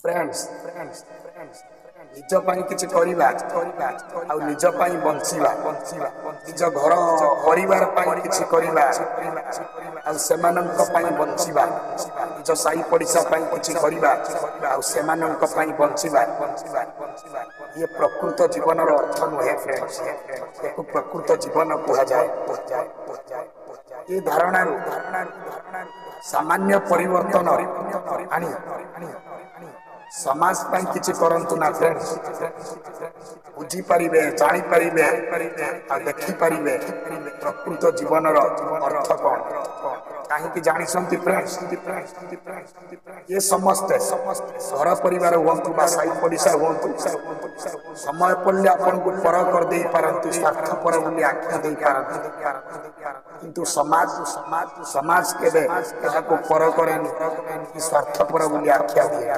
Friends, ନିଜ ପାଇଁ କିଛି କରିବା ଆଉ ନିଜ ପାଇଁ ବଞ୍ଚିବା, ନିଜ ଘର ପରିବାର ପାଇଁ କିଛି କରିବା ଆଉ ସେମାନଙ୍କ ପାଇଁ ବଞ୍ଚିବା, ନିଜ ସାହି ପଡ଼ିଶା ପାଇଁ କିଛି କରିବା ଆଉ ସେମାନଙ୍କ ପାଇଁ ବଞ୍ଚିବା, ଇଏ ପ୍ରକୃତ ଜୀବନର ଅର୍ଥ ନୁହେଁ ଫ୍ରେଣ୍ଡସ୍। ଏକୁ ପ୍ରକୃତ ଜୀବନ କୁହାଯାଏ। ଏ ଧାରଣାରୁ ସାମାନ୍ୟ ପରିବର୍ତ୍ତନ ଆଣି ସମାଜ ପାଇଁ କିଛି କରନ୍ତୁ ନା ଫ୍ରେଣ୍ଡସ୍, ବୁଝିପାରିବେ, ଜାଣିପାରିବେ ଆଉ ଦେଖିପାରିବେ ପ୍ରକୃତ ଜୀବନର ଅର୍ଥ କଣ। କାହିଁକି ଜାଣିଛନ୍ତି ଫ୍ରେଣ୍ଡସ୍? ଏ ସମସ୍ତେ ଘର ପରିବାର ହୁଅନ୍ତୁ ବା ସାହି ପଡ଼ିଶା ହୁଅନ୍ତୁ, ସମୟ ପଡ଼ିଲେ ଆପଣଙ୍କୁ ପର କରିଦେଇ ପାରନ୍ତି, ସ୍ୱାର୍ଥପର ବୋଲି ଆଖ୍ୟା ଦେଇପାରନ୍ତି, କିନ୍ତୁ ସମାଜ କେବେ କାହାକୁ ପର କରେନି କି ସ୍ୱାର୍ଥପର ବୋଲି ଆଖ୍ୟା ଦିଏ।